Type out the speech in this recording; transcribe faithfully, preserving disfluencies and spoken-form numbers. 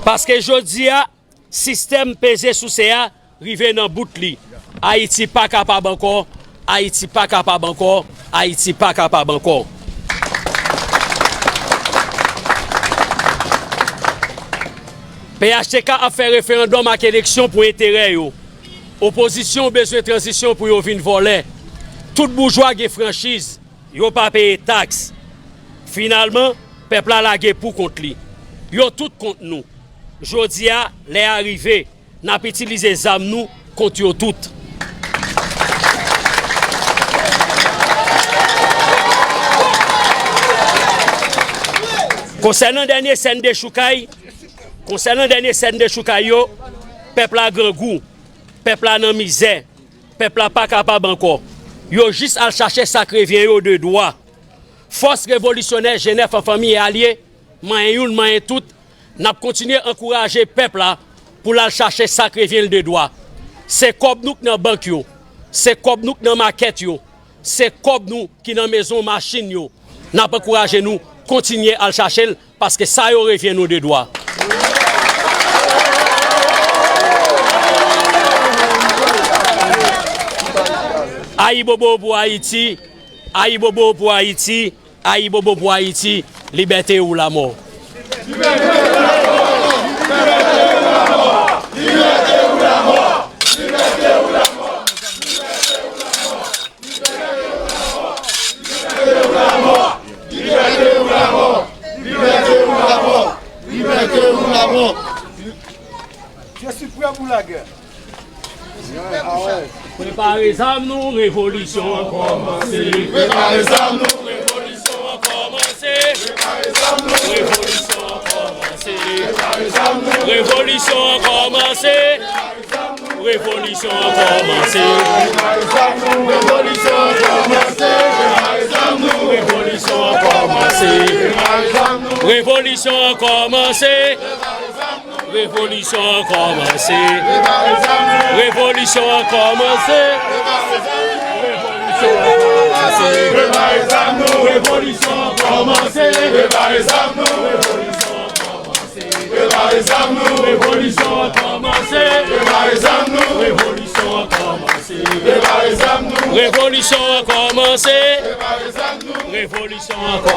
Paske jodi a, sistèm peze souse a rive nan bout li. Ayiti pa kapab ankò, Ayiti pa kapab ankò, Ayiti pa kapab ankò. P H T K ap fè referandòm ak eleksyon pou enterè yo. Opozisyon bezwen tranzisyon pou yo vin vòlè. Tout boujwa gen franchiz, yo pa peye taks. Finalman, pèp la lage pou kont li. Yo tout kont nou. Jodi a, lè a rive, n ap itilize zam nou kont yo tout. Konsènan dènye sèn dechoukay, konsènan dènye sèn dechoukay yo, pèp la grangou, pèp la nan mizè, pèp la pa kapab ankò. Yo jis al chache sa k revyen yo de dwa. Fòs revolisyonè Jenèf an fanmi e alye, manyen youn, manyen tout, n ap kontinye ankouraje pèp la pou l al chache sa k revyen l de dwa. Se kòb nou k nan bank yo, se kòb nou k nan makèt yo, se kòb nou ki nan mezon machin yo. N ap ankouraje nou kontinye al chache l, paske sa yo revyen nou de dwa. Ayibobo pou Ayiti, ayibobo pou Ayiti, ayibobo pou Ayiti, libète ou lamò. Libète ou lamò! Libète ou lamò! Libète ou lamò! Je suis prêt pour la guerre. Prepare zam nou, revolisyon an kòmanse. Prepare zam nou, revolisyon an kòmanse. Prepare zam nou, revolisyon an kòmanse. Prepare zam nou, revolisyon an kòmanse. Revolisyon an kòmanse. Revolisyon an kòmanse. Revolisyon an kòmanse. Revolisyon an kòmanse. Revolisyon an kòmanse. Revolisyon an kòmanse. Revolisyon an kòmanse. Prepare zam nou, revolisyon an kòmanse. Prepare zam nou, revolisyon an kòmanse. Prepare zam nou, revolisyon an kòmanse. Prepare zam nou, revolisyon an kòmanse. Prepare zam nou, revolisyon an kòmanse. Prepare zam nou, revolisyon an kòmanse.